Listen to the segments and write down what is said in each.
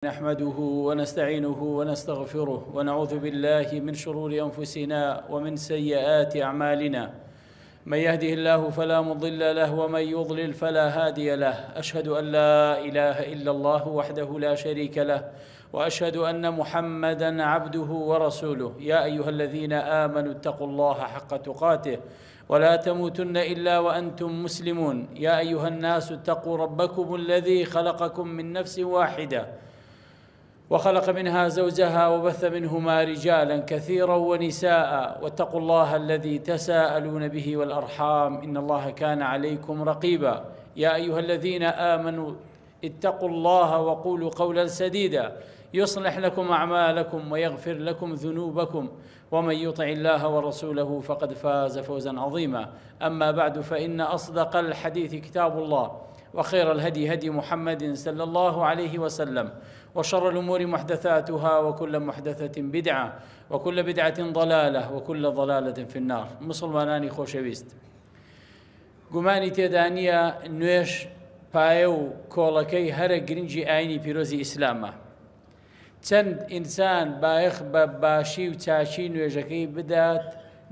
نحمده ونستعينه ونستغفره ونعوذ بالله من شرور انفسنا ومن سيئات اعمالنا. من يهده الله فلا مضل له ومن يضلل فلا هادي له. اشهد ان لا اله الا الله وحده لا شريك له واشهد ان محمدا عبده ورسوله. يا ايها الذين امنوا اتقوا الله حق تقاته ولا تموتن الا وانتم مسلمون. يا ايها الناس اتقوا ربكم الذي خلقكم من نفس واحده وخلق منها زوجها وبث منهما رجالا كثيرا ونساء، واتقوا الله الذي تساءلون به والارحام ان الله كان عليكم رقيبا. يا ايها الذين امنوا اتقوا الله وقولوا قولا سديدا يصلح لكم اعمالكم ويغفر لكم ذنوبكم، ومن يطع الله ورسوله فقد فاز فوزا عظيما. اما بعد، فان اصدق الحديث كتاب الله، وخير الهدي هدي محمد صلى الله عليه وسلم، وشر الأمور محدثاتها، وكل محدثة بدعة، وكل بدعة ضلالة، وكل ضلالة في النار. مسلمانانی خۆشەویست، گومانی تێدا نییە نوێژ پایە و کۆڵەکەی هەرە گرنگی ئاینی پیرۆزی ئیسلامە. چەند ئینسان بایەخ بە باشی و چاکی نوێژەکەی بدات،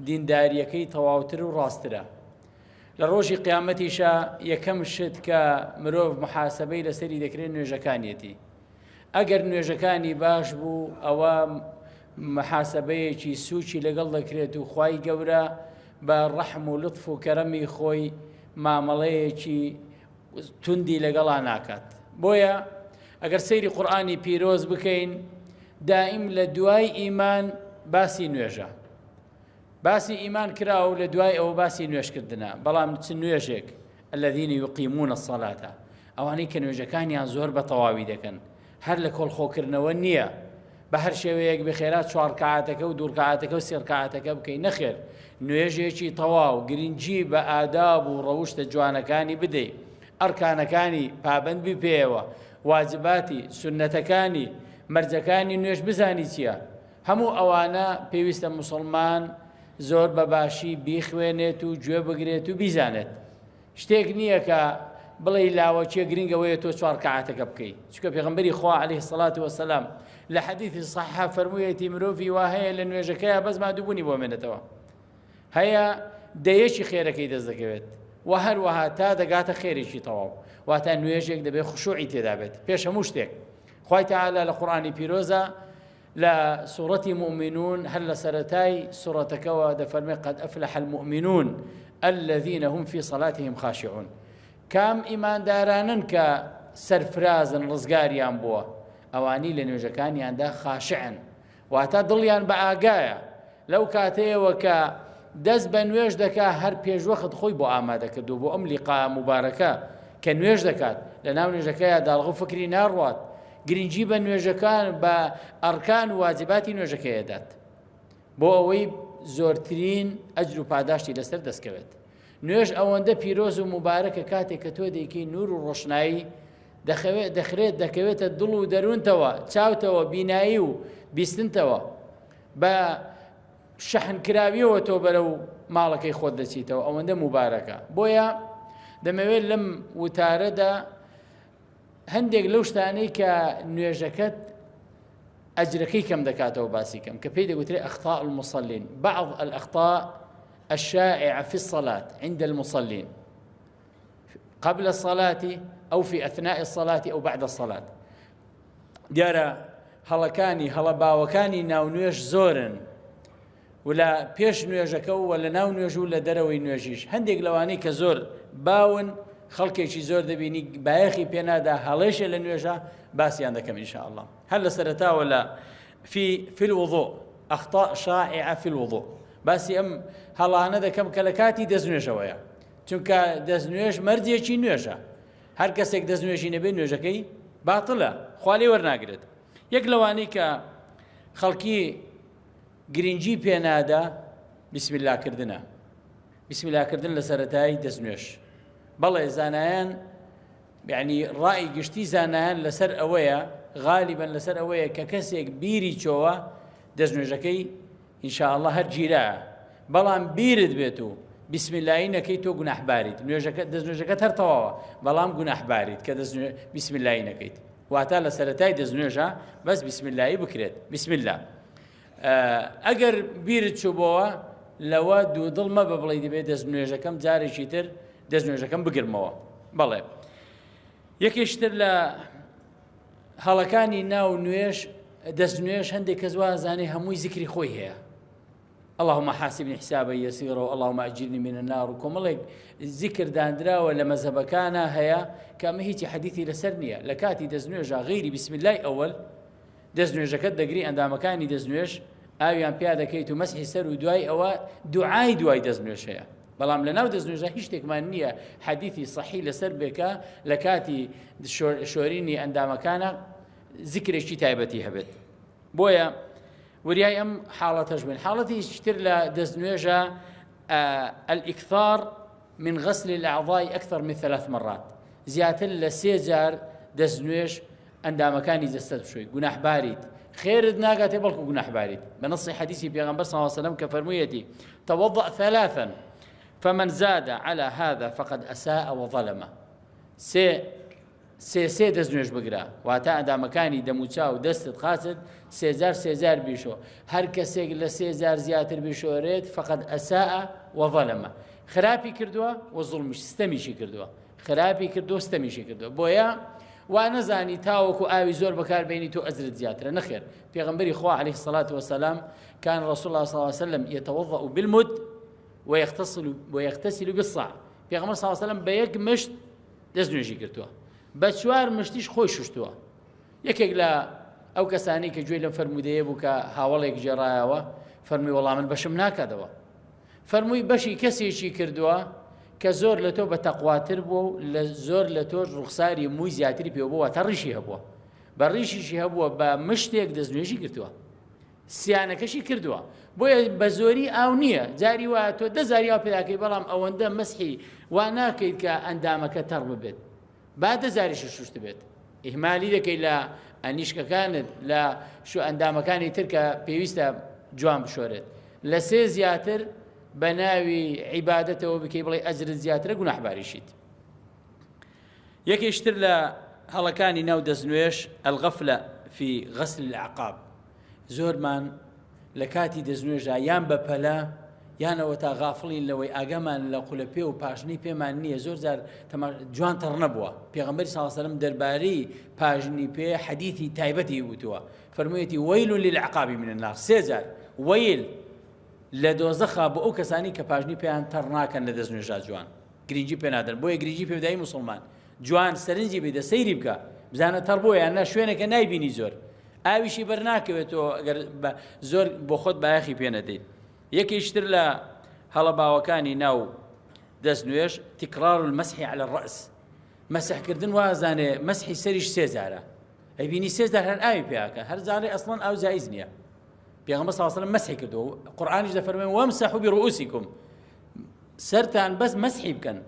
دینداریەکەی تەواوتر و ڕاستترە. لە ڕۆژی قیامەتیشا یەکەم شت کە مرۆڤ محاسبەی لەسەری دەکرێت نوێژەکانیەتی. ئەگەر نوێژەکانی باش بوو، ئەوە محاسبەیەکی سوچی لەگەڵ دەکرێت و خوای گەورە بە ڕەحم و لطف و کەرەمی خۆی مامەڵەیەکی توندی لەگەڵا ناکات. بۆیە ئەگەر سەیری قورئانی پیرۆز بکەین، دائیم لە دوای ئیمان باسی نوێژە، باسی ئیمان کرا و لە دوای ئەوە باسی نوێژکردنە. بەڵام چ نوێژێک؟ الذين يقيمون الصلاة، ئەوانەی کە نوێژەکانیان زۆر بە تەواوی دەکەن، هەر لە کۆڵخۆکردنەوە نییە بە هەر شێوەیەک بخێرا 4 ڕکعاتەکە و 2 ڕکعاتەکە و 3 ڕکعاتەکە بکەی. نەخێر، نوێژێکی تەواو گرنگی بە ئاداب و ڕەوشتە جوانەکانی بدەی، ئەرکانەکانی پابند بی پێیەوە، واجباتی سوننەتەکانی، مەرجەکانی نوێژ بزانی چییە. هەموو ئەوانە پێویستە مسلمان زۆر بە باشی بیخوێنێت و گوێ بگرێت و بیزانێت. شتێک نییە کە بڵێ لاوەچیە گرنگەوەیە تۆ 4 ڕکعاتەکە بکەی، چونکە پێغەمبەری خوا عەلەیهی سەڵات وەسەلام لە حەدیثی صحیحە فەرموویەتی مرۆڤی وا هەیە لە نوێژەکەیا بەس مادووبوونی بۆ مێنێتەوە، هەیە دەیەکی خێرەکەی دەست دەکەوێت و هەروەها تا دەگاتە خێرێکی تەواو. واتە نوێژێک دەبێت خشوعی تێدا بێت پێش هەموو شتێک. خوای تەعالا لە قورئانی پیرۆزە لە سوڕەتی مؤمنون هەر لە سەرەتای سوڕەتەکەوە دەفەرمێ قد أفلح المؤمنون الذين هم في صلاتهم خاشعون. کام ئیماندارانن کە سەرفرازن ڕزگاریان بووە؟ ئەوانی لە نوێژەکانیاندا خاشعن، واتە دڵیان بە ئاگایە. لەو کاتەیەوە کە دەست بە نوێژ دەکا هەر پێشوەخت خۆی بۆ ئامادە کردو بۆ ئەم لیقا مبارەکە کە نوێژ دەکات، لە ناو نوێژەکەیا داڵغ و فکری ناڕوات، گرنگی بە نوێژەکان بە ئەرکان و واجباتی نوێژەکەیە دات بۆ ئەوەی زۆرترین ئەجر و پاداشتی لەسەر دەستکەوێت. نوێژ ئەوەندە پیرۆز و مبارەکە کاتێک کە تۆ دەیکەی نور و ڕۆشنایی دەخرێت دەکەوێتە دڵ و دەروونتەوە، چاوتەوە، بینایی و بیستنتەوە، بە شەحنکراویەوە تۆ بەرەو ماڵەکەی خۆت دەچیتەوە. ئەوەندە مبارەکە. بۆیە دەمەوێت لەم وتارەدا هەندێک لەو شتانەی کە نوێژەکەت ئەجرەکەی کەم دەکاتەوە باسی کەم، کە پێی دەگوترێ ئەخطاء المصلين، بعض الأخطاء الشائعة في الصلاة عند المصلين قبل الصلاة أو في أثناء الصلاة أو بعد الصلاة. دیارە هەڵەکانی هەڵە باوەکانی ناو نوێژ زۆرن و لە پێش نوێژەکە و لە ناو نوێژ و لە دەرەوەی نوێژیش. هەندێک لەوانەی کە زۆر باون خەڵکێکی زۆر دەبینی بایەخی پێنادا هەڵێشە لە نوێژە، باسییان دەکەم ئینشاءاللە. هەر لە سەرەتاوە لە في الوضوء، أخطاء شائعة في الوضوء، باسی ئەم هەڵانە دەکەم کە لە کاتی دەستنوێژەوەیە، چونکە دەستنوێژ مەرجێکی نوێژە، هەر کەسێک دەستنوێژی نەبێت نوێژەکەی باتڵە، خوا لێ وەرناگرێت. یەک لەوانەی کە خەڵکی گرنگی پێنادا بسمیلاکردنە، بسمیلاکردن لە سەرەتای دەستنوێژ. بەڵێ زانایان، یعنی ڕای گشتی زانایان لەسەر ئەوەیە، غالیبەن لەسەر ئەوەیە کە کەسێک بیری چۆوە دەستنوێژەکەی ئینشاءاللە هەر گیرایە، بەڵام بیرت بێت و بسمیلایی نەکەی تۆ گوناحباریت، دەستنوێژەکەت هەر تەواوە بەڵام گوناحباریت کە بسمیلایی نەکەیت. واتە لە سەرەتای دەستنوێژە بەس بسم اللهی بکرێت بسم الله. ئەگەر بیرت چووبۆوە لەوە دوودڵ مەبە بڵێی دەبێت دەست نوێژەکەم جارێکی تر دەست نوێژەکەم بگرمەوە. بەڵێ یەکێکی تر لە هەڵەکانی ناو نوێژ دەست نوێژ، هەندێک کەس وازانێ هەمووی زیکری خۆی هەیە، اللهم حاسبني حسابا يسيرا و اللهم اجرني من النار و کۆمەڵێک زیکر دانراوە لە مەزهەبەکانە هەیە کە ئەمە هیچی حەدیثی لەسەر نییە. لە کاتی دەستنوێژا غەیری بسم الله ئەوەل دەستنوێژەکەت دەگری، ئەندامەکانی دەستنوێژ ئاویان پیا دەکەیت و مەسحی سەر و دوای ئەوە دوعای دوای دەستنوێژ هەیە. بەڵام لە ناو دەستنوێژە هیچ شتێکمان نییە حەدیثی سەحی لەسەر بێکە لە کاتی شۆرینی ئەندامەکانە زیکرێکی تایبەتی هەبێت. بۆیە وریای ئەم حاڵەتەش بن. حاڵەتی تر لە دەستنوێژە الإكثار من غسل الأعضاء أكثر من ثلاث مرات، زیاتر لە سێ جار دەستنوێژ ئەندامەکانی جەستەت بشۆی، گوناحباریت، خێرت ناگاتێ بەڵکو گوناحباریت. بە نصی حەدیثی پێغەمبەر صلی الله علیه وسلم کە فەرموویەتی توضأ ثلاثا فمن زاد على هذا فقد أساء وظلم. سێ سێ سێ دەست نوێژ بگرە، واتە ئەندامەکانی دەموچاو دەستت قاچت سێجار سێجار بیشۆ، هەر کەسێک لە سێجار زیاتر بیشۆرێت فقد أساء وظلم، خراپی کردووە و زوڵمیش ستەمیشی کردووە، خراپی کردووە ستەمیشی کردووە. بۆیە وا نەزانی تاوەکو ئاوی زۆر بەکاربێنی تۆ ئەجرت زیاترە، نەخێر. پێغەمبەری خوا عەلەیهی الصلاة والسلام كان رسول الله صلى الله عليه وسلم يتوضأ بالمد ويغتسل بالصاع. پێغەمبەر صلى الله عليه وسلم بە یەک مشت دەست نوێژی کردووە، بە چوار مشتیش خۆی شوشتووە. یەکێک لە ئەو کەسانی کە گوێی لەم فەرموودەیە بوو کە هاوەڵێک گێڕایەوە فەرمووی وەڵا من بەشم ناکاتەوە. فەرمووی بەشی کەسێکی کردووە کە زۆر لە تۆ بە تەقواتر بووە و لە زۆر لە تۆش ڕوخساری مووی زیاتری پێوە بووە، واتە ڕیشی هەبووە، بە ڕیشیشی هەبووە، بە مشتێک دەستنوێژی گرتووە، سیانەکەشی کردووە. بۆیە بە زۆری ئاو نییە، جاری وایە تۆ دە جاری ئاو پێداکەی بەڵام ئەوەندە مەسحی وا ناکەیت کە ئەندامەکە تەڕ ببێت، با دە جاریش شوشت بێت. ئیهمالی دەکەی لە ئەنیشکەکانت لە شو ئەندامەکانی تر کە پێویستە جوان بشۆرێت. لە سێ زیاتر بە ناوی عیبادەتەوە بکەی بڵێ ئەجرت زیاترە گوناحباریشیت. یەکێکتر لە هەڵەکانی ناو دەستنوێژ الغفلە في غسل الأعقاب. زۆرمان لە کاتی دەستنوێژدا یان بە پەلە یانەوە تا غافڵین لەوەی ئاگامان لە قولە پێ و پاشنی پێمان نییە، زۆر جار جوان تەڕ نەبووە. پێغەمبەری صلی الله علیه وسلم دەربارەی پاژنی پێ حەدیثی تایبەتی وتووە، فەرموویەتی وەیل للعقاب من النار، سێ جار وەیل لە دۆزەخا بۆ ئەو کەسانی کە پاژنی پێیان تەڕ ناکەن لە دەستنوێژا، جوان گرنگی پێ نادەن. بۆیە گرنگی پێدایی مسلمان جوان سەرنجی بیدە، سەیری بکە بزانە تەڕ بۆ یان نا، شوێنێکە نایبینی زۆر ئاویشی بەر ناکەوێتەوە ئەگەر زۆر بۆ خۆت بایەخی پێ نەدەیت. یەکێکتر لە هەڵەباوەکانی ناو دەستنوێژ تکرار المسح على الرأس، مەسحکردن وازانێ مەسحی سەریش سێ جارە، ئەیبینی سێ جار هەر ئاوی پێیاکە، هەر جارێ ئەسڵەن ئاو جایز نییە. پێغەمبەر صلی الله علیه وسلم مەسحی کردووە، قورئانیش دەفەرموێ وامسحوا برؤوسکم، سەرتان بەس مەسحی بکەن.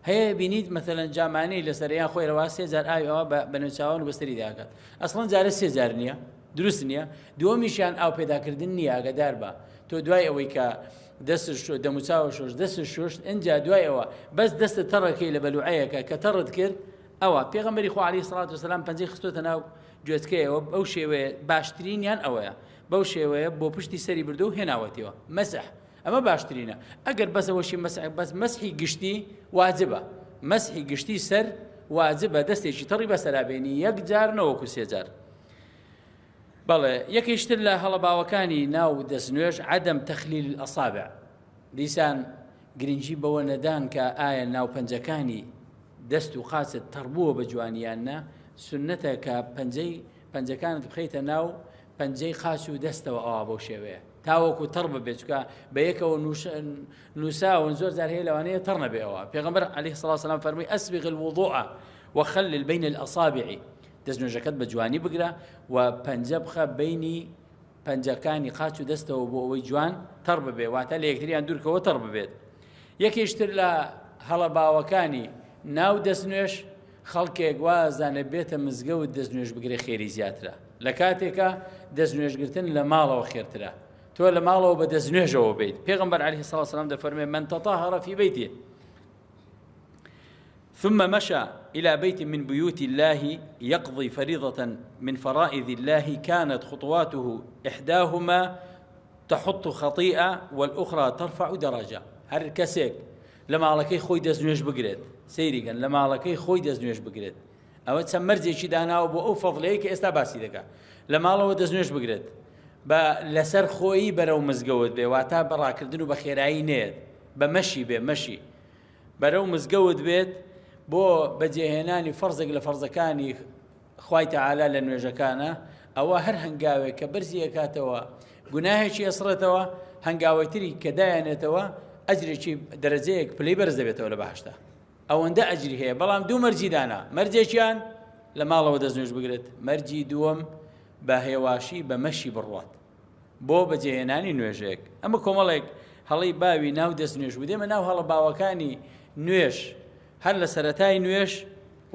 هەیە بینیت مەثەلەن جامانەی لەسەر یان خۆی ڕەوا سێ جار ئاوی ئەوە بە نێوچاوان و بەسەری داکات، ئەسڵەن جارە سێ جار نییە، دروست نییە. دووەمیشیان ئاو پێداکردن نییە، ئاگادار بە تۆ دوای ئەوەی کە دەست شۆ دەموچاوە شۆش دەست شۆشت، ئینجا دوای ئەوە بەس دەستت تەڕەکەی لە بەلوعەیەکە کە تەڕت کرد، ئەوە پێغەمبەری خوا عەلەیهی سڵات وسەلام پەنجەی خستۆتە ناو گوێچکەیەوە، بەو شێوەیە باشترینیان ئەوەیە، بەو شێوەیە بۆ پشتی سەری بردو و هێناوەتیەوە مەسح، ئەمە باشترینە. ئەگەر بەس ئەوەشی مەسح، بەس مەسحی گشتی واجبە، مەسحی گشتی سەر واجبە، دەستێکی تەڕی بەسەرابێنی یەک جار نەوەکو سێ جار. بەڵێ یەکێکتر لە هەڵەباوەکانی ناو دەستنوێژ عەدەم تەخلیل الأصابع، دیسان گرنگی بەوە نەدان کە ئایا ناو پەنجەکانی دەست و قاچت تەڕبووە بە جوانیان نا. سنەتە کە پەنجەکانت بخەیتە ناو پەنجەی قاچ و دەستەوە ئەوا بەو شێوەیە تاوەکو تەڕ ببێت، چونکە بە یەکەوە نووساون زۆر جار هەیە لەوانەیە تەڕ نەبێەوە. پێغەمبەر عەلەیهی الصلاة والسلام فەرمووی ئەسبغ الوضوء وخلل بین الأصابع، دەستنوێژەکەت بە جوانی بگرە و پەنجە بخە بینی پەنجەکانی قاچ و دەستەوە بۆ ئەوەی جوان تەڕ ببێ، واتە لە یەکتریان دوورکەوە تەڕ ببێت. یەکێکتر لە هەڵە باوەکانی ناو دەستنوێژ خەڵکێک وازانە بێتە مزگەوت دەستنوێژ بگرێ خێری زیاترە، لە کاتێکە دەستنوێژگرتن لە ماڵەوە خێرترە. تۆ لە ماڵەوە بە دەستنوێژەوە بیت. پێغەمبەر عەلەیهی الصلاة والسلام دەفەرمێ من تطهر في بيته ثم مشى إلى بيت من بيوت الله يقضي فريضة من فرائض الله كانت خطواته إحداهما تحط خطيئة والأخرى ترفع درجة. هەر کەسێک لە ماڵەکەی خۆی دەست نوێژ بگرێت، سەیریکەن لە ماڵەکەی خۆی دەست نوێژ بگرێت، ئەوە چەند مەرجێکی داناوە بۆ ئەو فەضلەیە کە ئێستا باسی دەکا. لە ماڵەوە دەست نوێژ بگرێت، بە لەسەر خۆیی بەرەو مزگەوت بێ، واتە بە ڕاکردن و بە خێرایی نێت، بە مەشی بێ، مەشی بەرەو مزگەوت بێت بۆ بەجێهێنانی فەرزێک لە فەرزەکانی خوای تەعالا لە نوێژەکانە. ئەوە هەر هەنگاوێک کە بەرزی ئەکاتەوە گوناهێکی ئەسڕێتەوە، هەنگاوی تری کە دایانێتەوە ئەجرێکی دەرەجەیەک پلەی بەرز دەبێتەوە لە بەهەشتا. ئەوەندە ئەجری هەیە. بەڵام دوو مەرجی دانا، مەرجێکیان لە ماڵەوە دەست نوێژ بگرێت، مەرجی دووەم بە هێواشی بە مەشی بڕوات بۆ بەجێهێنانی نوێژێک. ئەمە کۆمەڵێک هەڵەی باوی ناو دەست نوێژ بوو. دێمە ناو هەڵە باوەکانی نوێژ هەر لە سەرەتای نوێژ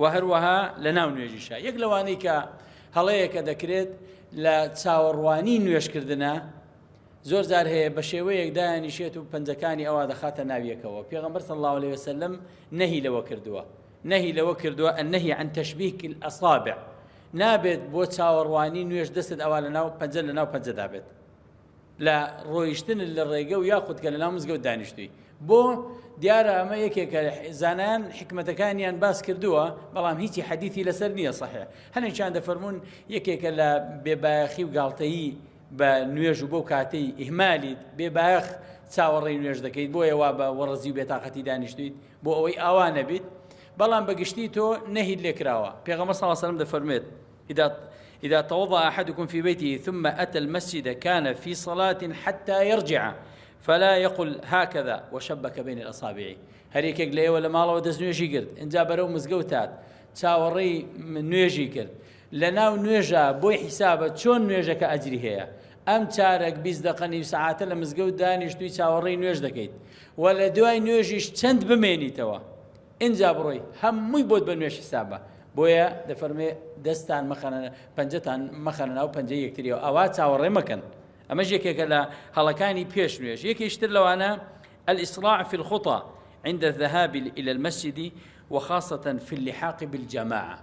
و هەروەها لە ناو نوێژیشە. یەک لەوانەی کە هەڵەیەکە دەکرێت لە چاوەڕوانی نوێژکردنە، زۆر جار هەیە بە شێوەیەک دایانیشێت و پەنجەکانی ئەوە دەخاتە ناویەکەوە. پێغەمبەر صلی الله علیه وسلم نەهی لەوە کردووە، نەهی لەوە کردووە النهی عن تشبیک الأصابع. نابێت بۆ چاوەڕوانی نوێژ دەستت ئەوە لەناو پەنجە لەناو پەنجەدا بێت لە ڕۆیشتن لە ڕێگە و یاخود کە لەناو مزگەوت دانیشتووی. بۆ دیارە ئەمە یەکێکە زانایان حکمەتەکانیان باس کردووە، بەڵام هیچی حەدیثی لەسەر نییە صحیح. هەنێکیان دەفەرموون یەکێکە لە بێبایەخی و گاڵتەیی بە نوێژ و بۆ کاتەی ئیهمالیت بێبایەخ چاوەڕێی نوێژ دەکەیت، بۆیە وا بە وەڕزی و بێتاقەتی دانیشتویت بۆ ئەوەی ئاوا نەبیت. بەڵام بەگشتی تۆ نەهیت لێکراوە. پێغەمبەر صلی الله علیه وسلم دەفەرموێت إذا توضأ أحدكم في بيته ثم أتى المسجد كان في صلاة حتى يرجع فلا يقل هكذا وشبك بين الأصابع. هەر یەکێک لە ئێوە لە ماڵەوە دەست نوێژی کرد، ئینجا بەرەو مزگەوت هات، چاوەڕێی نوێژی کرد، لە ناو نوێژە بۆی حیسابە چۆن نوێژەکە ئەجری هەیە. ئەم چارەک 20 دقە نیو سەعاتە لە مزگەوت دانیشتووی چاوەڕێی نوێژ دەکەیت و لە دوای نوێژیش چەند بمێنیتەوە ئینجا بڕۆی، هەمووی بۆت بە نوێژ حیسابە. بۆیە دەفەرمێ دەستان مەخەنە، پەنجەتان مەخەنە ناو پەنجەی یەکتریەوە، ئەوە چاوەڕێ مەکەن. ئەمەش یەکێکە لە هەڵەکانی پێش نوێژ. یەکێکتر لەوانە الإسراع في الخطى عند الذهاب إلى المسجد وخاصة في اللحاق بالجماعة.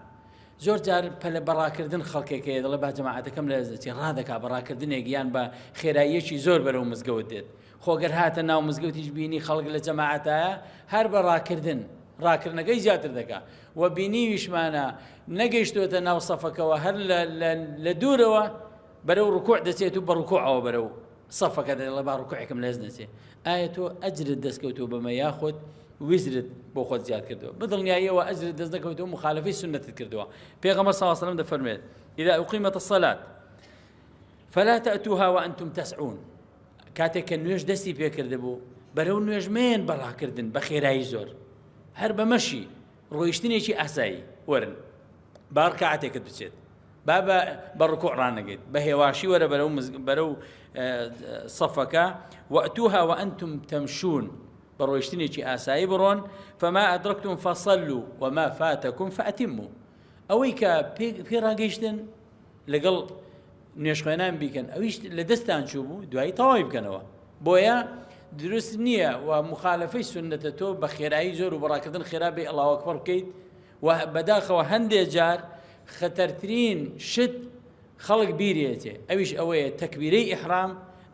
زۆر جار پەلە بەڕاکردن خەڵکێک هەیە دەڵێ با جەماعەتەکەم لە دەست دەچێت، ڕادەکا بەڕاکردنێک یان بە خێراییەکی زۆر بەرەو مزگەوت دێت. خۆگەر هاتە ناو مزگەوتیش بینی خەڵک لە جەماعەتایە، هەر بە ڕاکردن ڕاکردنەکەی زیاتر دەکا و بینیویشمانە نەگەیشتوێتە ناو سەفەکەوە، هەر لە دوورەوە بەرەو ڕکوع دەچێت و بە ڕکوعەوە بەرەو سەفەکە دەڵێ با ڕکوعێکم لەست نەچێت. ئایا تۆ ئەجرت دەستکەوتووە بەمە یاخود ویزرت بۆ خۆت زیاد کردووە؟ بەدڵنیاییەوە ئەجرت دەست نەکەوتووە، مخالفەی سوننەتت کردووە. پێغەمبەر صلی الله علیه وسلم دەفەرموێت إذا أقيمت الصلاة فلا تأتوها وأنتم تسعون. کاتێک کە نوێژ دەستی پێکردبوو بەرەو نوێژ مێن بەڕاکردن بە خێرایی زۆر، هەر بە مەشی ڕۆیشتنێکی ئاسایی وەرن، با ڕکعاتێکت بچێت، با بە ڕکوع ڕانەگەیت، بە هێواشی وەرە بەرەو سەفەکە. وأتوها وأنتم تمشون، بە ڕۆیشتنێکی ئاسایی بڕۆن. فما أدركتم فصلوا وما فاتكم فأتموا. ئەوەی کە پێ ڕاگەیشتن لەگەڵ نوێژخوێنان بیکەن، ئەویش لە دەستان چوو بوو دوایی تەواوی بکەنەوە. بۆیە دروست نییە و مخالفەی سوننەتە تۆ بە خێرایی زۆر و بەڕاکردن خێرا بێ ئەڵڵاهو ئەکبەر بکەیت. و بەداخەوە هەندێ جار خەتەرترین شت خەڵک بیرێتێ، ئەویش ئەوەیە تەکبیرەی ئیحرام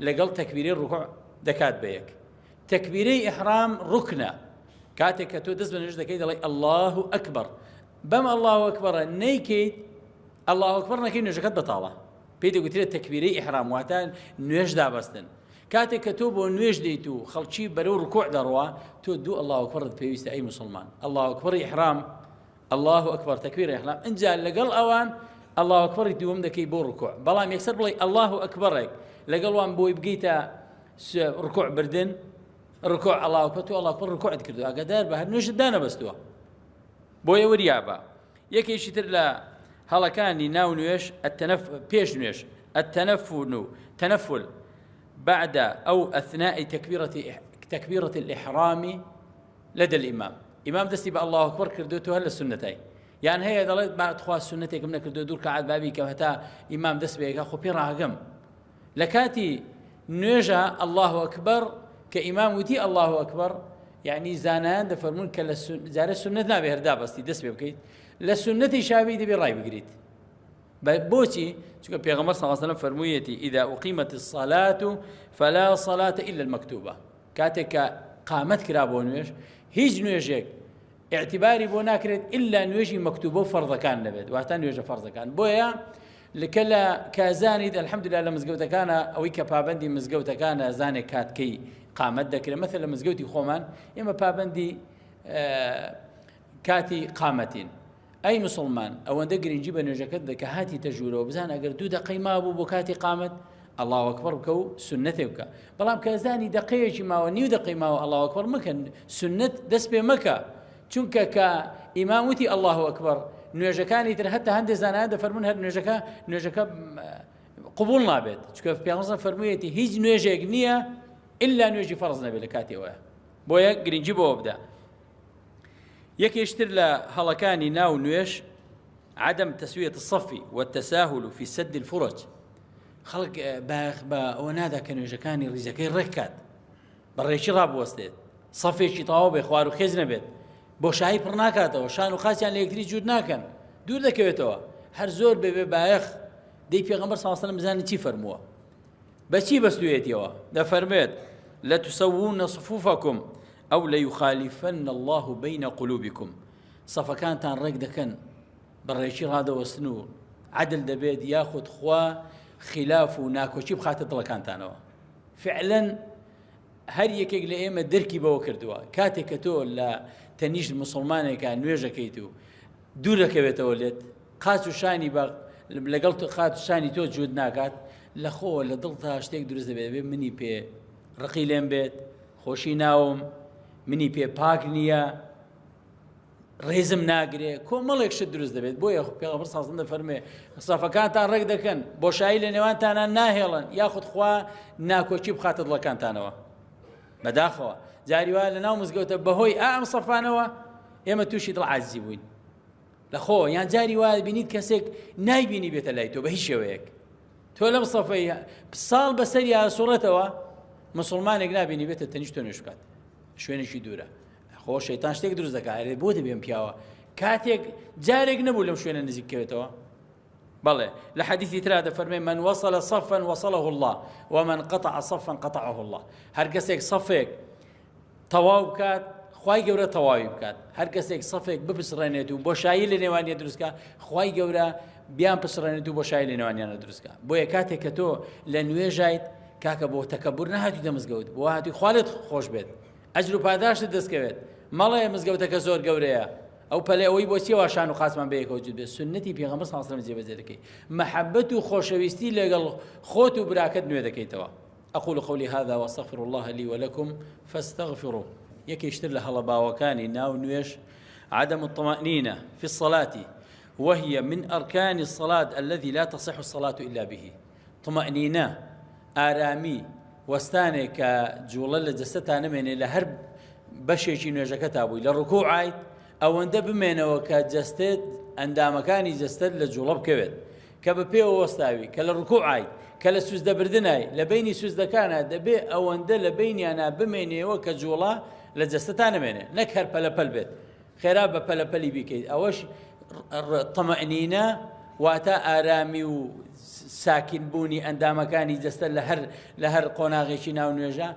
لەگەڵ تەکبیرەی ڕکوع دەکات بە یەک. تەکبیرەی ئیحرام ڕوکنە، کاتێک کە تۆ دەست بە نوێژ دەکەیت دەڵێی ئەڵڵاهو ئەکبەر، بەم ئەڵڵاهو ئەکبەرە نەیکەیت، ئەڵڵاهو ئەکبەر نەکەی نوێژەکەت بەتاڵە. پێی دەگوترێت تەکبیرەی ئیحرام، واتە نوێژ دابەستن. کاتێک کە تۆ بۆ نوێژ دێیت و خەڵکی بەرەو ڕکوع دەڕوا، تۆ دوو ئەڵڵاهو ئەکبەرت پێویستە ئەی مسلمان، ئەڵڵاهو ئەکبەری ئیحرام، ئەڵڵاهو ئەکبەر تەکبیری ئیحرام، ئینجا لەگەڵ ئەوان ئەڵڵاهو ئەکبەری دووەم دەکەی بۆ ڕکوع. بەڵام یەکسەر بڵێ ئەڵڵاهو ئەکبەرێک لەگەڵ وان بۆی بگەیتە ڕکوع بردن، ڕکوع ئەڵڵاهو ئەکبەر، تۆ ئەڵڵاهو ئەکبەر ڕکوعت کردووە، ئاگادار بە هەر نوێژت دانەبەستووە. بۆیە وریابە. یەکێکی تر لە هەڵەکانی ناو نوێژ پێش نوێژ التنفل تنفل بعد أو أثناء تكبيرة الإحرام لدى الإمام. إمام دەستی بە الله أكبر کردوتەوە هەر لە سوننەتای، یان هەیە دەڵێت با تخوا سوننەتێکم نەکردو دوور کەعات بابی کە هەتا ئیمام دەست بێکە خۆ پێ ڕاگەم. لە کاتی نوێژە الله أكبر کە ئیمام وتی الله أكبر، یعنی زانایان دەفەرمونون کە لە جارە سنت نابێ هەردا بەستی دەست پێ بکەیت لە سنەتی شاوی دەبێ ڕای بگریت بۆچی چونکە پێغەمبەر صلی الله علیه و سلم فەرموویەتی اذا اقیمت الصلاة فلا صلاة الا المکتوبە کاتێک کە قامەت کرا بۆ نوێژ هیچ نوێژێک اعتباری بۆ ناکرێت ئللا نوێژی مەکتوبە و فەرزەکان نەبێت واتە نوێژە فەرزەکان بۆیە لکە لە کازانیت الحمدلله لە مزگەوتەکانە ئەوەی کە پابندی مزگەوتەکانە زانێک کاتکەی قامەت دەکرێت مەثل لە مزگەوتی خۆمان ئێمە پابندی کاتی قامەتین ئەی مسوڵمان ئەوەندە گرنگی بە نوێژەکەت بدە کە هاتیتە ژوورەوە بزانە ئەگەر دوو دەقەی مابوو بۆ کاتی قامەت الله اکبر بکە و سنەتێ بکە بەڵام کە زانی دەقەیەکی ماوە نیو دەقەی ماوە الله اکبر مەکە سنت دەست پێ مەکە چونکە کە ئیمام وتی الله اکبر نوێژەکانی تر هەتا هەندێک زانایان دەفەرمونون هەر نوێژەکە نوێژەکە قبول نابێت چونکە پێغەمبەر فەرموویەتی هیچ نوێژێک نییە ئللا نوێژی فەرز نەبێت لە کاتیەوە بۆیە گرنگی بۆ بدە یەکێشتر لە هەڵەکانی ناو نوێژ عدم تسوية الصف والتساهل في سد الفرج خەڵک بایەخ بە ئەوە نادا کە نوێژەکانی ڕیزەکەی ڕێککات بە ڕێکی ڕابوەستێت سەفێکی تەواو بێ خوار و خێز نەبێت بۆشایی پڕ ناکاتەوە شان و قاچیان لە یەکتری جووت ناکەن دوور دەکەوێتەوە هەر زۆر بێ بایەخ دەی پێغەمبەر صلی الله علیه و سلم بزانن چی فەرمووە بەچی بەستویەتیەوە دەفەرموێت، لتسوون صفوفکم او لیخالفن اللە بین قلوبکم، سەفەکانتان ڕێک دەکەن بە ڕێکی ڕادەوەستن و عەدل دەبێت یاخود خوا خیلاف و ناکۆکی بخاتە دڵەکانتانەوە. فعلا هەر یەکێک لە ئێمە دەرکی بەوە کردووە کاتێک کە تۆ لە تەنیشت مسلمانێکە نوێژەکەیت و دوور دەکەوێتەوە لێت قاچ و شانی بە لەگەڵ تۆ قاچ و شانی تۆ جووت ناکات لە خۆوە لە دڵتا شتێک دروست دەبێت دەبێت منی پێ ڕقی لێم بێت خۆشی ناوم منی پێ پاک نییە ڕێزم ناگرێ کۆمەڵێک شت دروست دەبێت بۆیە پێغەمبەر سازم دەفەرمێ سەفەکانتان ڕێک دەکەن بۆشایی لە نێوانتانە ناهێڵن یاخود خوا ناکۆکی بخاتە دڵەکانتانەوە بەداخەوە جاری وایە لە ناو مزگەوتە بەهۆی ئا ئەم سەفانەوە ئێمە تووشی دڵ عازی بووین لە خۆ یان جاری وایە بینیت کەسێک نایبینی بێتە لای تۆ بە هیچ شێوەیەک تۆ لەم سەفەی ساڵ بەسەریا سوڕێتەوە مسلمانێک نابینی بێتە تەنیشت تۆ نوێژ بکات شوێنێکی دوورە خۆ شەیتان شتێک دروست دەکات ئەرێ بۆ دەبێم پیاوە کاتێک جارێک نەبوو لەم شوێنە نزیک کەوێتەوە بەڵێ لە حەدیثی ترا دەفەرمێ من وصل صفا وصله الله ومن قطع صفا قطعه الله هەر کەسێک صفێک تەواو بکات خوای گەورە تەواوی بکات هەر کەسێک سەفێک بپچڕێنێت و بۆشایی لە نێوانیە دروستکە خوای گەورە بیان پچڕێنێت و بۆشایی لە نێوانیانە دروستکە بۆیە کاتێک کە تۆ لە نوێژایت کاکە بۆ تەکەبور نەهاتی دە مزگەوت بۆ هاتی خوالت خۆش بێت ئەجر و پاداشتت دەستکەوێت مەڵێ مزگەوتەکە زۆر گەورەیە ئەو پەلێ ئەوەی بۆ چیەوە شان و قاسمان بەیەکەوە جوت بێت سنەتی پێغەمبەر صلی الله علیه و سلم جێبەجێ دەکەی مەحەبەت و خۆشەویستی لەگەڵ خۆت و براکەت نوێ دەکەیتەوە أقول قولي هذا وأستغفر الله لي ولكم فاستغفروه. یەکێکتر لە هەڵە باوەکانی ناو نوێژ عدم الطمأنينة في الصلاة وهي من أركان الصلاة الذي لا تصح الصلاة إلا به طمأنينة ئارامی وەستانێک کە جوڵە لە جەستەتا نەمێنێ لە هەر بەشێکی نوێژەکەتا بووی لە ڕکوع ئایت ئەوەندە بمێنەوە کە جەستت ئەندامەکانی جەستەت لە جوڵە بکەوێت کە بە پێوە وەستاوی، کە لە ڕکوع ئایت، کە لە سوجدە بردنای، لە بەینی سوجدەکانا دەبێ ئەوەندە لە بەینیانا بمێنێەوە کە جوڵە لە جەستەتا نەمێنێ، نەک هەر پەلەپەل بێت، خێرا بە پەلەپەلی بیکەیت، ئەوەش طمئنینە واتە ئارامی و ساکن بوونی ئەندامەکانی جەستە لە هەر لە هەر قۆناغێکی ناو نوێژە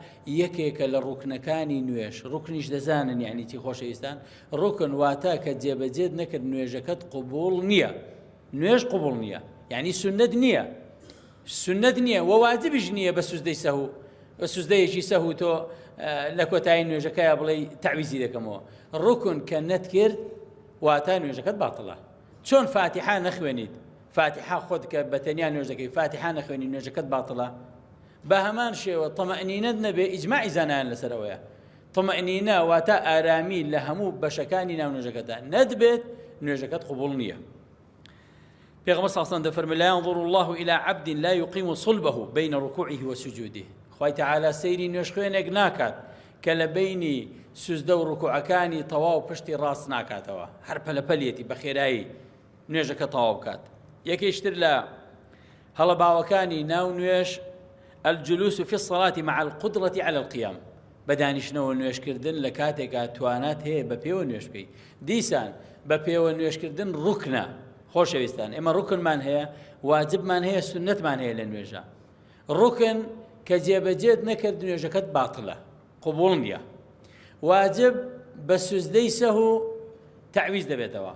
یەکێکە لە ڕوکنەکانی نوێژ ڕوکنیش دەزانن یعنی چی خۆشەویستان ڕوکن واتە کە جێبەجێت نەکرد نوێژەکەت قبوڵ نییە نوێژ قبوڵ نییە یعنی سنت نییە سنت نییە وە واجبیش نییە بە سوزدەی سەهو بە سوزدەیەکی سەهو تۆ لە کۆتایی نوێژەکەیا بڵێ تەعویزی دەکەمەوە ڕکن کە نەتکرد واتە نوێژەکەت باتڵە چۆن فاتیحا نەخوێنیت فاتیحا خۆت کە بە تەنیا نوێژ دەکەی فاتیحا نەخوێنی نوێژەکەت باتڵە بە هەمان شێوە تەمەئنینەت نەبێ ئیجماعی زانایان لەسەرەوەیە طمئنینە واتە ئارامی لە هەموو بەشەکانی ناو نوێژەکەدا نەتبێت نوێژەکەت قبوڵ نییە. پێغەمبەر صلی الله علیه و سلم دەفەرموێ لا ينظر الله إلى عبد لا يقيم صلبه بين ركوعه وسجوده خوای تعالی سەیری نوێژخوێنێک ناکات کە لە بینی سوزدە و ڕکوعەکانی تەواو پشتی ڕاست ناکاتەوە هەر پەلەپەلیەتی بە خێرایی نوێژەکە تەواو بکات یەکێشتر لە هەڵە باوەکانی ناو نوێژ الجلوس في الصلاة مع القدرة على القيام. بە دانیشتنەوە نوێژکردن لە کاتێکا توانات هەیە بە پێوە نوێژ بکەی. دیسان بە پێوە نوێژکردن ڕوکنە. خۆشەویستان ئێمە ڕوکنمان هەیە، واجبمان هەیە، سوننەتمان هەیە لە نوێژا. ڕوکن کە جێبەجێت نەکرد نوێژەکەت باتڵە، قبوڵ نییە. واجب بە سوزدەی سەهو تەعویز دەبێتەوە.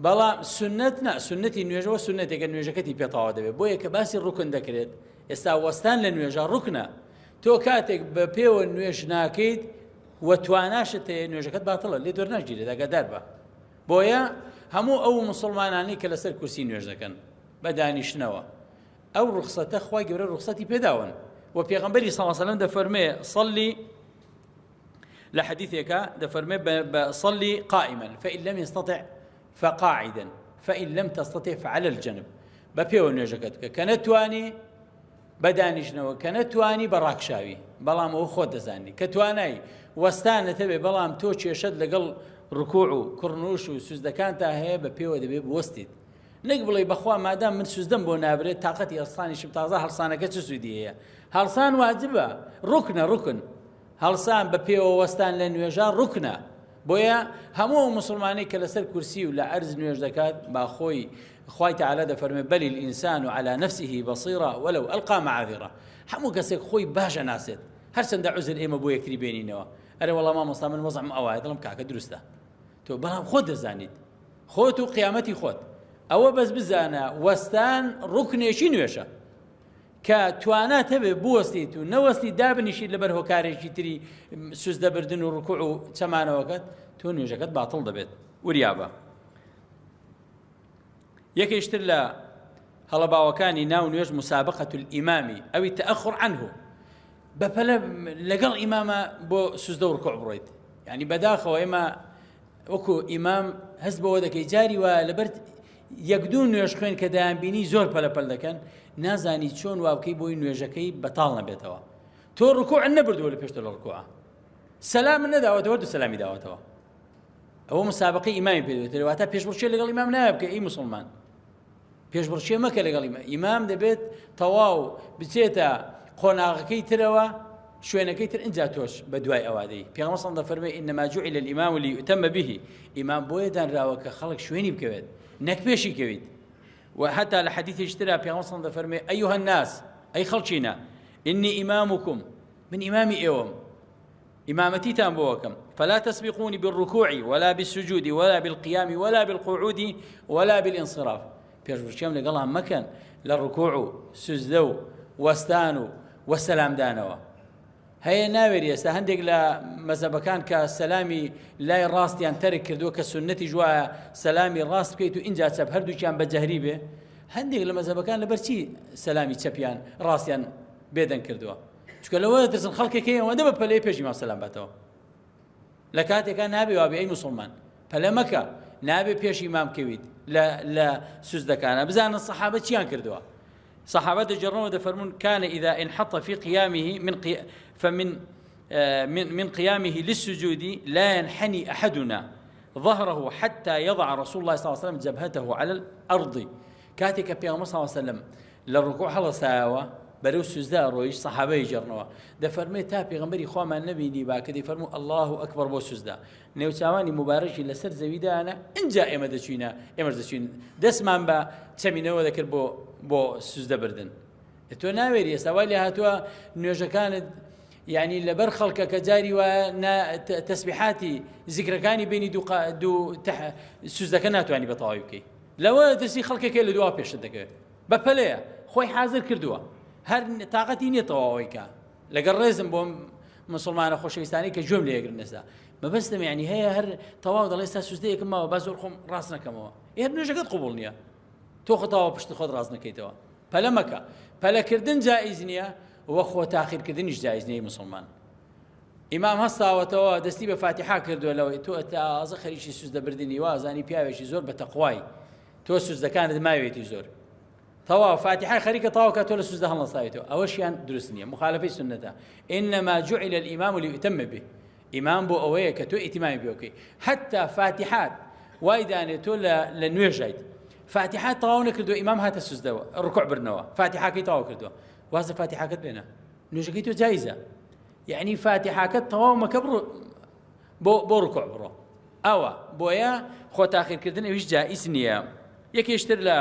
بەڵام سوننەت نا، سوننەتی نوێژەوە سوننەتێکە نوێژەکەتی پێ تەواو دەبێت. بۆیە کە باسی ڕوکن دەکرێت، ئێستا وەستان لە نوێژە ڕوکنە. تۆ کاتێک بە پێوە نوێژ ناکەیت و تواناشت هەیە نوێژەکەت باتڵە، لێ دوور ناگیرێت، ئاگادار بە. بۆیە هەموو ئەو مسلمانانەی کە لەسەر کورسی نوێژ دەکەن بە دانیشتنەوە، ئەو ڕوخسەتە خوای گەورە ڕوخسەتی پێداون و پێغەمبەری صلی الله علیه و سلم دەفەرمێ صلی لە حەدیثێکا دەفەرمێ بە صلی قائما فإن لم يستطع فقاعدا فإن لم تستطع فعلى الجنب بە پێوە نوێژەکەت بکە کە نەتوانی بە دانیشتنەوە کە نەتوانی بە ڕاکشاوی بەڵام ئەوە خۆت دەزانی کە توانای وەستانت هەبێ بەڵام تۆ کێشەت لەگەڵ ڕکوع و کڕنوش و سوزدەکانتا هەیە بە پێوە دەبێ بوەستیت نەک بڵێی بەخوا مادام من سوزدەم بۆ نابرێت تاقەتی هەڵسانیشم تازە هەڵسانەکە چ سوودی هەیە هەڵسان واجبە ڕوکنە ڕوکن هەڵسان بە پێوە وەستان لە نوێژا ڕوکنە بۆیە هەموو ئەو مسلمانەی کە لەسەر کورسی و لە عەرز نوێژ دەکات با خۆی خوای تعالی دەفەرمێ بل الانسان على نفسه بصيرة ولو القى معاذيره هەموو کەسێک خۆی باش ئەناسێت هەرچەندە عوزر ئێمە بۆ یەکتری بێنینەوە ئەرێ وەڵا مامۆستا من وەزعم ئەوایە دڵم کاکە دروستە تۆ بەڵام خۆت دەزانیت خۆت و قیامەتی خۆت ئەوە بەس بزانە وەستان ڕوکنێکی نوێژە کە توانات هەبێ بوەستیت و نەوەستی دابنیشیت لەبەر هۆکارێکی تری سوزدەبردن و ڕکوع و چەمانەوەکەت تۆ نوێژەکەت باتڵ دەبێت وریابە یەکێشتر لە هەڵەباوەکانی ناو نوێژ مسابقة الإمام أو التأخر عنه بەپەلە لەگەڵ ئیمامە بۆ سوزدە و ڕکوع بڕۆیت یعنی بەداخەوە ئێمە وەکو ئیمام هەست بەوە دەکەی جاری وایە لەبەر یەک دوو نوێژ خوێن کە دەیان بینی زۆر پەلەپەل دەکەن نازانی چۆن وا بکەی بۆی نوێژەکەی بەتاڵ نەبێتەوە تۆ ڕکوع نەبردووە لە پێشتە لە ڕکوع سەلام نەداوەتەوە دوو سەلامی داوەتەوە ئەوە مسابقەی ئیمامی پێ دەوترێت واتە پێشبڕکێ لەگەڵ ئیمام نایە بکە ئی مسلمان پێشبڕکێ مەکە لەگەڵ ئیمام ئیمام دەبێت تەواو بچێتە قۆناغەکەی ترەوە شوێنەکەی تر ئینجا تۆش بە دوای ئەوا دێی پێغەمبەر صلی دەفەرمێ انما جعل الامام ليؤتم به ئیمام بۆیە دانراوە کە خەڵک شوێنی بکەوێت نەک پێشی کەویت و حتا لە حەدیثێکی ترا پێغەمبەر صلی دەفەرمێ ایها الناس ئەی خەڵکینە انی ئیمامکم من ئیمامی ئێوەم ئیمامەتیتان بۆ ئەکەم، فلا تسبقونی بالرکوع ولا بالسجود ولا بالقیام ولا بالقعود ولا بالانصراف، پێشبڕکێم لەگەڵا مەکەن لە ڕکوع و سوجدە و وەستان و وە سەلامدانەوە. هەیە ناوێری ئێستا هەندێک لە مەزەبەکان کە سەلامی لای ڕاستیان تەرک کردووە کە سوننەتیش وایە سەلامی ڕاست بکەیت و ئینجا چەپ هەردووکیان بە جەهری بێ هەندێک لە مەزەبەکان لەبەرچی سەلامی چەپیان ڕاستیان بێدەنگ کردووە چونکە لەوە دەترسن خەڵکێک هەیە ئەوەندە بە پەلەیە پێش ئیمام سەلام باتەوە لە کاتێکا نابێ وابێ ئەی مسلمان پەلە مەکە نابێ پێش ئیمام کەویت لە لە سوزدەکانە بزانن سەحابە چیان کردووە صحابة دەگێڕنەوە دەفەرمونون كان إذا انحط في قيامه من قي... فمن من من قيامه للسجود لا ينحني أحدنا ظهره حتى يضع رسول الله صلى الله عليه وسلم جبهته على الأرض کاتێک کە پێغەمبەر صلی الله علیه وسلم لە ڕکوع هەڵەسایەوە بەرەو سوجدە ڕۆیشت سەحابە ئەیگێڕنەوە دەفەرمێ تا پێغەمبەری خوامان نەبینی با کە دەیفەرموو اللە اکبر بۆ سوجدە نێوچاوانی موبارەکی لەسەر زەوی دانا ئینجا ئێمە دەچوینە ئێمەش دەچوین دەستمان بە چەمینەوە دەکرد بۆ بۆ سوجدە بردن تۆ ناوێری ئێستا وای لێ هاتووە نوێژەکانت یعنی لەبەر خەڵکە کە جاری وایە تەسبیحاتی زیکرەکانی بینی دوو دوو سوزدەکە ناتوانانی بە تەواوی بکەیت لەوە دەسی خەڵکێک لە دوا پێشت دەکەوێت بە پەلەیە خۆی حازر کردووە هەر تااقەتی نییە تەواوەی کە لەگەڵ ڕێزم بۆ مسلمانە خۆشەویستانی کە گوێم لێگرن ئێستا مەبەستم یعنی هەیە هەر تەواو دەڵێ ئێستا سوزدەیەکم ماوە با زۆر خۆم ڕاست نەکەمەوە ئێ نوێژەکەت قبوڵ نییە تۆ خۆ تەواو پشت خۆت ڕاست نەکەیتەوە پەلە مەکە پەلەکردن جائیز نییە وە خۆ تاخیرکردنیش جائیز نییە مسلمان ئیمام هەستاوەتەوە دەستی بە فاتیحا کردووە لەوەی تۆ تازە خەریکی سوزدە بردنی وازانی پیاوێکی زۆر بە تەقوای تۆ سوزدەکانت ماوێتی زۆر تەواو فاتیحای خەریکە تەواو کە تۆ لە سوزدە هەڵنەساویتەوە ئەوەشیان دروست نییە مخالفەی سنەتە إنما جعل الإمام ليؤتم به ئیمام بۆ ئەوەیە کە تۆ ئیتیمامی پێ بکەی حتا فاتیحات وای دانێ تۆ لە نوێژایت فاتیحات تەواو نەکردو ئیمام هاتە سوزدەوە ڕکوع بردنەوە فاتیحاکەی تەواو کردووە وازە فاتیحاکەت بێنە نوێژەکەی تۆ جایزە. یعنی فاتیحاکەت تەواو مەکە بڕۆ بۆ بۆ ڕکوع بڕۆ ئەوە بۆیە خۆ تاخیرکردن ئەویش جائیز نییە. یەکێشتر لە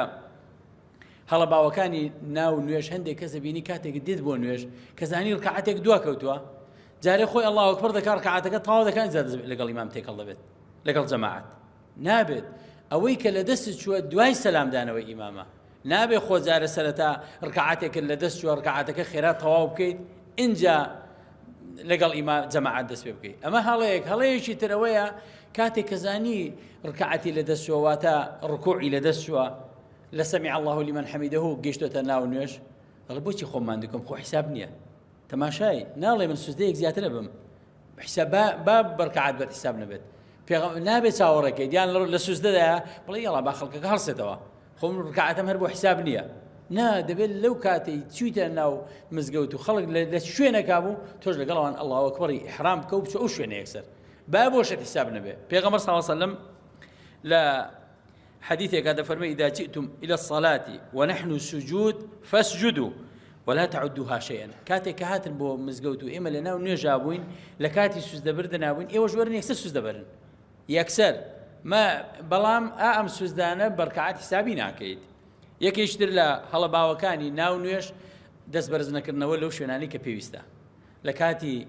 هەڵە باوەکانی ناو نوێژ، هەندێک کەس دەبینی کاتێک دێت بۆ نوێژ کە زانی ڕکعاتێک دوا کەوتووە، جارێ خۆی الله اکبر دەکات، ڕکعاتەکە تەواو دەکات، ئینجا لەگەڵ ئیمام تێکەڵ دەبێت لەگەڵ جەماعەت. نابێت ئەوەی کە لە دەست چووە دوای سەلامدانەوەی ئیمامە، نابێ خۆ جارە سەرەتا ڕکعاتێکت لە دەست چووە ڕکعاتەکە خێرا تەواو بکەیت ئینجا لەگەڵ ئیما جەماعەت دەست پێ بکەیت. ئەمە هەڵەیەک. هەڵەیەکی ترەوەیە کاتێک کە زانی ڕکعاتی لە دەست چووە، واتە ڕکوعی لە دەست چووە، لە سەمیع الله لمن حمیدە گەیشتۆتە ناو نوێژ، دەڵێ بۆچی خۆم ماندوو خۆ حیساب نییە. تەماشای ناڵێ من سوزدەیەک زیاترە بم حساب با بەرکعات بەت حساب نەبێت، نابێت چاوەڕێکەی دیان لە سوزدەدایە بڵێ یاڵا با خەڵکەکە هەڵسێتەوە، خۆم ڕکعاتم هەر بۆ حساب نییە. نا، دەبێت لەو کاتەی چوویتە ناو مزگەوت و خەڵک لە شوێنەکە بوو تۆش لەگەڵەوان ئەڵڵاهو ئەکبەری ئیحرام بکە و بچۆ ئەو شوێنە یەکسەر، با بۆشت حساب نەبێ. پێغەمبەر صلی الله علیه وسلم لە حديثك هذا فرمي إذا جئتم إلى الصلاة ونحن سجود فاسجدوا ولا تعدوها شيئا. کاتێک کە هاتن بۆ مزگەوت و ئێمە لە ناو نوێژا بووین لە کاتی سوزدەبردنا بووین، ئێوەش وەرن یەکسەر سوزدەبەرن یەکسەر ما، بەڵام ئا ئەم سوزدانە بەرکعات حسابی ناکەیت. یەکێکتر لە هەڵە باوەکانی ناو نوێژ دەست بەرز نەکردنەوە لەو شوێنانی کە پێویستە لە کاتی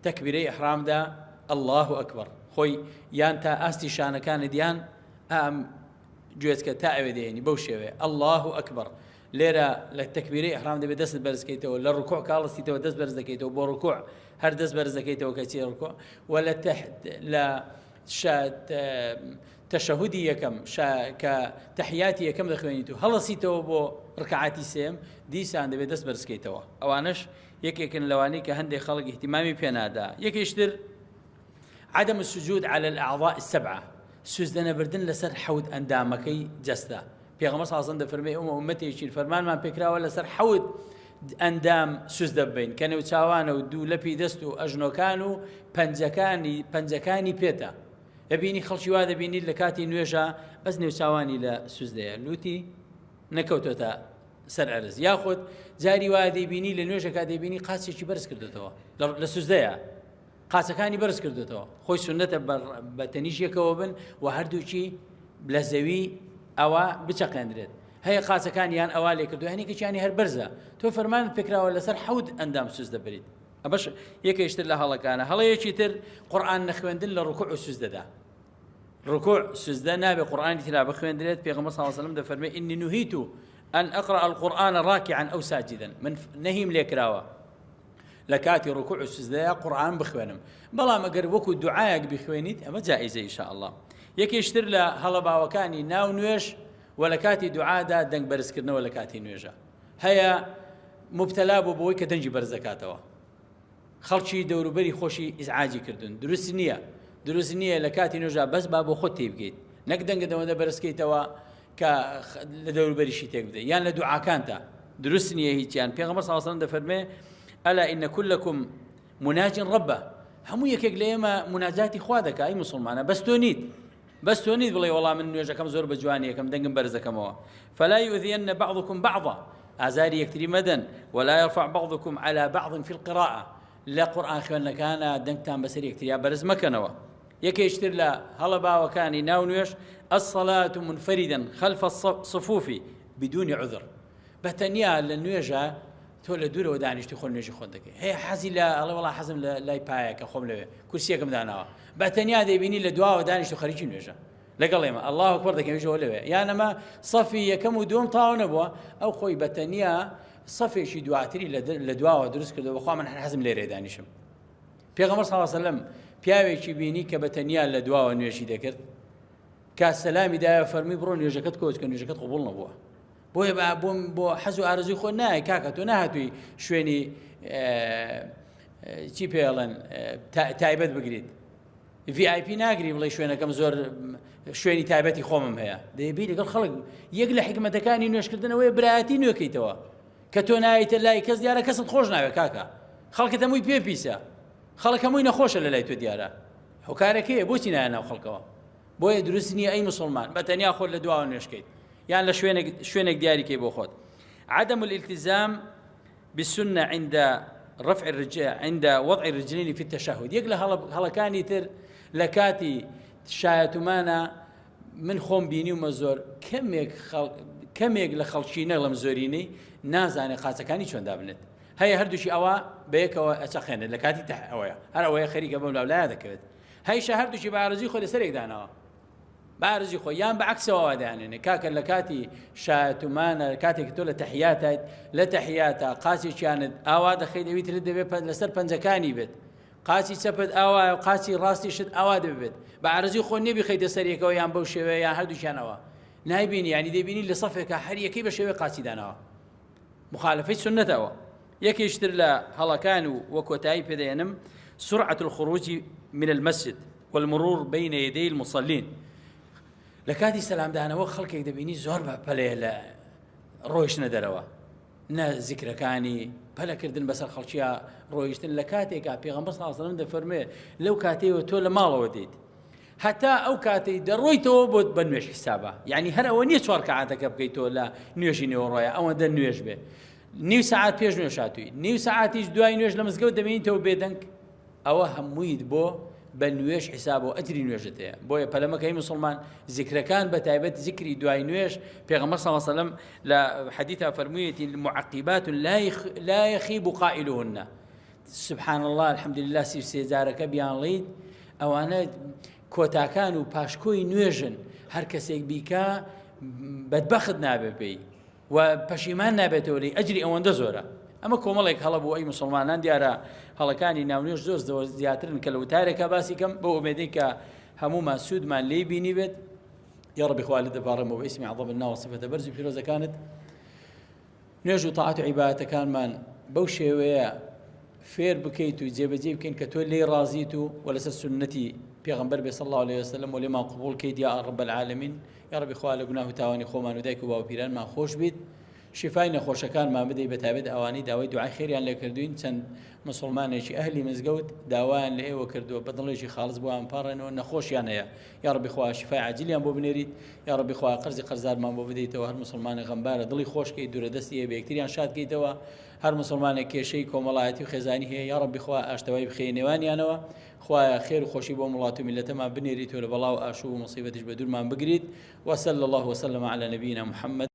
تەکبیرەی ئیحرامدا الله ئەکبەر خۆی یان تا ئاستی شانەکانت یان ئەم گوێچکە تا ئەوێ دێنی بەو شێوەیە الله ئەکبەر. لێرە لە تەکبیرەی ئیحرام دەبێت دەستت بەرز کەیتەوە، لە ڕکوع کاڵستیتەوە دەست بەرز دەکەیتەوە بۆ ڕکوع، هەر دەست بەرز دەکەیتەوە کە چی ڕکوع، و لە لە تەشەهودی یەکەم کە تەحیاتی یەکەم دەخوێنیت و هەڵەسیتەوە بۆ ڕکعاتی سێم دیسان دەبێت دەست بەرزکەیتەوە. ئەوانەش یەکێکن لەوانەی کە هەندێک خەڵک اهتمامی پێنادا. یەکێشتر عدم السجود على الأعضاء السبعة، سوزدە نەبردن لەسەر حەوت ئەندامەکەی جەستە. پێغەمبەر صلی الله علیه و سلم دەفەرمێ ئێمە ئومەتێکین فەرمانمان پێکراوە لەسەر حەوت ئەندام سوزدە ببەین کە نێوچاوانە و دوو لەپی دەست و ئەژنۆکان و پەنجەکانی پەنجەکانی پێتە. دەبینی خەڵکی وا دەبینیت لە کاتی نوێژە بەس نێوچاوانی لە سوزدەیە، لوتی نەکەوتۆتە سەر ئەرز، یاخود جاری وا دەیبینی لە نوێژەکە دەیبینی قاچێکی بەرز کردوتەوە لە سوزدەیە، قاچەکانی بەرز کردوتەوە. خۆی سوننەتە بە تەنیشێکەوە بن و هەردووکی لە زەوی ئەوە بچەقێندرێت. هەیە قاچەکانیان ئەوا لێ کردو هەنێکیانی هەر بەرزە. تۆ فەرمانت پێکراوە لەسەر حەوت ئەندام سوز دەبریت. ئەمەش یەکێکتر لە هەڵەکانە. هەڵەیەکی تر قورئان نەخوێندن لە ڕکوع و سوزدەدا. ڕکوع سوزدە نابێ قورئانی ترا بخوێندرێت. پێغەمبەر صلی الله علیه و سلم دەفەرمێ ئینی نهیت أن أقرأ القرآن راكعا أو ساجدا، من نەهیم لێکراوە لە کاتی ڕکوع و سوزدەیا قورئان بخوێنم، بەڵام ئەگەر وەکو دوعایەک بخوێنیت ئەمە جائزە إن شاء الله. یەکێشتر لە هەڵە باوەکانی ناو نوێژ و لە کاتی دوعادا دەنگ بەرزکردنەوە لە کاتی نوێژە. هەیە مبتەلا بوو بەوەی کە دەنگی بەرز دەکاتەوە، خەڵکی دەوروبەری خۆشی ئیزعاجی کردن. دروست نییە، دروست نییە لە کاتی نوێژا بەس با بۆ خۆت تێبگەیت، نەک دەنگە دەوەندە بەرزکەیتەوە کە لە دەوروبەریشی تێک بدەیت، یان لە دوعاکانتا دروست نییە هیچیان. پێغەمبەر صلی الله علیه و سلم دەفەرمێ ئەلا ئین کلکم مناج ربه، هەموو یەکێک لە ئێمە مناجاتی خوا دەکا ئەی مسلمانە، بەس تۆ نیت، بەس تۆ نیت بڵێ وەڵا من نوێژەکەم زۆر بە جوانی یەکەم دەنگم بەرز دەکەمەوە. فلا يؤذين بعضكم بعضا، ئازاری یەکتری مەدەن. ولا يرفع بعضكم على بعض في القراءة، لە قورئان خوێندنەکانە دەنگتان بەسەر یەکتریا بەرز مەکەنەوە. یەکێکتر لە هەڵە باوەکانی ناو نوێژ الصلاة منفردا خلف الصفوف بدون عذر، بە تەنیا لە نوێژە تۆ لە دوورەوە دانیشتی خۆ نوێژی خۆت دەکەی. هەیە حەزی لە ئەڵێ وەڵا حەزم لە لای پایە کە خۆم لەوێ کورسیەکەم داناوە، بە تەنیا دەیبینی لە دواوە دانیشت و خەریکی نوێژە لەگەڵ ئێمە الله ئەکبەر دەکەویشەوە لەوێ، یان ئەمە سەفی یەکەم و دووەم تاو نەبووە، ئەو خۆی بە تەنیا سەفێکی دواتری لە دواوە دروست کردەوە، بەخوا من هەر حەزم لێرێ دانیشم. پێغەمبەر صلی الله علیه و سلم پیاوێکی بینی کە بە تەنیا لە دواوە نوێژی دەکرد، کە سەلامی دایە فەرمی بڕۆ نوێژەکەت کۆچ کە نوێژەکەت قبوڵ نەبووە. بۆیە با بۆم بۆ حەز و ئارەزووی خۆ نایە کاکە، تۆ نەهاتووی شوێنی چی پێڵێن تایبەت بگریت، VIP ناگری بڵێ شوێنەکەم زۆر شوێنی تایبەتی خۆمم هەیە. دەیبی لەگەڵ خەڵک. یەک لە حیکمەتەکانی نوێژکردنەوەی برایەتی نوێکەیتەوە کە تۆ نایتە لای کەس دیارە کەست خۆش ناوێ کاکە، خەڵکت هەمووی پێ پیسە، خەڵک هەمووی نەخۆشە لە لای تۆ دیارە، هۆکارەکەیە بۆچی نایە ناو خەڵکەوە. بۆیە دروست نییە ئەی مسلمان بە تەنیا خۆت لە دواوە نوێژکەیت یان لە شوێنێک دیاریکەی بۆ خۆت. عدم الالتزام بالسنة عند رفع الرجل عند وضع الرجلين في التشهد. یەک لە هەڵەکانی تر لە کاتی شایەتومانە من خۆم بینیومە زۆر کەمێک کەمێک لە خەڵکی نەڵم زۆرینەی نازانێت قاچەکانی چۆن دابنێت. هەیە هەردووکی ئەوە بەیەکەوە ئەچەقێنێت لە کاتی ئەوەیە هەر ئەوەیە خەریکە بەم لاولایە دەکەوێت. هەیشە هەردووکی بە ئارەزووی خۆی لەسەرێک داناوە بە ئارەزووی خۆی یان بە عەکسەوە وا دایانێنێ. کاکە لە کاتی شایەتومانە کاتێک تۆ لە تەحیاتایت لە تەحیاتا قاچێکیانت ئاوا دەخەیت ئەوی ترت دەبێت لەسەر پەنجەکانی بێت. قاچی چەپت ئاوایە و قاچی ڕاستیشت ئاوا دەبێت. بە ئارەزووی خۆ نییە بیخەیتە سەر یەکەوە یان بەو شێوەیە یان هەردووکیانەوە. نایبینی یعنی دەبینی لە سەفێکە هەر یەکەی بە شێوەی قاچی داناوە. مخالفەی سنەتەوە. یەکێکتر لە هەڵەکان و وە کۆتایی پێدەێنم سرعة الخروج من المسجد والمرور بين يدي المصلين. لە کاتی سەلامدانەوە خەڵکێک دەبینی زۆر بە پەلەیە لە ڕۆیشتنە دەرەوە، نە زیکرەکانی پەلەکردن بەسەر خەڵکیە ڕۆیشتن. لە کاتێکا پێغەمبەر صلی الله علیه و سلم دەفەرموێ لەو کاتەیەوە تۆ لە ماڵەوە دێیت هەتا ئەو کاتەی دەڕۆیتەوە بۆت بە نوێژ حیسابە. یعنی هەر ئەوە نییە چوار کەعاتەکە بکەیتەوە لە نوێژی نێوەڕۆیە ئەوەندە نوێژ بێ. نیو سەعات پێش نوێژ هاتووی، نیو سەعاتیش دوای نوێژ لە مزگەوت دەمێنیتەوە بێدەنگ، ئەوە هەموویت بۆ بە نوێژ حیساب و ئەجری نوێژت هەیە. بۆیە پەلەمەکەی مسلمان زیکرەکان بە تایبەت زیکری دوای نوێژ پێغەمبەر صلی الله علیه و سلم لە حەدیثا فەرموویەتی معقبات لا يخيب قائلهن. سبحان الله الحمد لله 33 جارەکە بیانڵیت ئەوانە کۆتاکان و پاشکۆی نوێژن. هەر کەسێک بیکا بەدبەخت نابێ پێی و پەشیمان نابێتەوە لێی، ئەجری ئەوەندە زۆرە. ئەمە کۆمەڵێک هەڵە بوو ئەی مسلمانان. دیارە هەڵەکانی ناونوێژ زۆر زۆر زیاترن کە لە وتارێکا باسی کەم بۆ ئومێدەی کە هەمومان سوودمان لێی بینی بێت. یا ڕەبی خوا لێت دەپاڕێمەوە بە ئیسمی عەظەم الناو سیفەتە بەرز و پیرۆزەکانت نوێژ و تاعەت و عیبادەتەکانمان بەو شێوەیە فێر بکەیت و جێبەجێ بکەین کە تۆ لێی ڕازیت و وە لەسەر سوننەتی پێغەمبەر بێ صلی الله علیه وسلم و لێمان قبوڵ کەیت یا رب العالمین. یا ربی خوا لە گوناه و تاوانی خۆمان و دایک و باو پیرانمان خۆش بیت، شفای نەخۆشەکانمان بدەی، بە تایبەت ئەوانەی داوای دوعای خێریان لێ کردوین. چەند مسلمانێکی ئەهلی مزگەوت داوایان لە ئێوە کردووە بە دڵێکی خاڵس بۆیان پاڕێنەوە، نەخۆشیان هەیە. یا ربی خوا شفای عاجلیان بۆ بنێریت. یا ربی خوا قەرزی قەرزارمان بۆ بدەیتەوە. هەر مسلمانێک غەمبارە دڵی خۆشکەیت، دوورە دەستی هەیە بە یەکتریان شاد کەیتەوە. هەر مسلمانێک کێشەی کۆمەڵایەتی و خێزانی هەیە یا ربی خوا ئاشتەوایی بخەیە نێوانیانەوە. خوایە خێر و خۆشی بۆ وڵات و میللەتەمان بنێریت و لە بەڵا و ئاشوب و مصیبەتیش بە دوورمان بگریت. وصلی الله وسلم على نبینا محمد.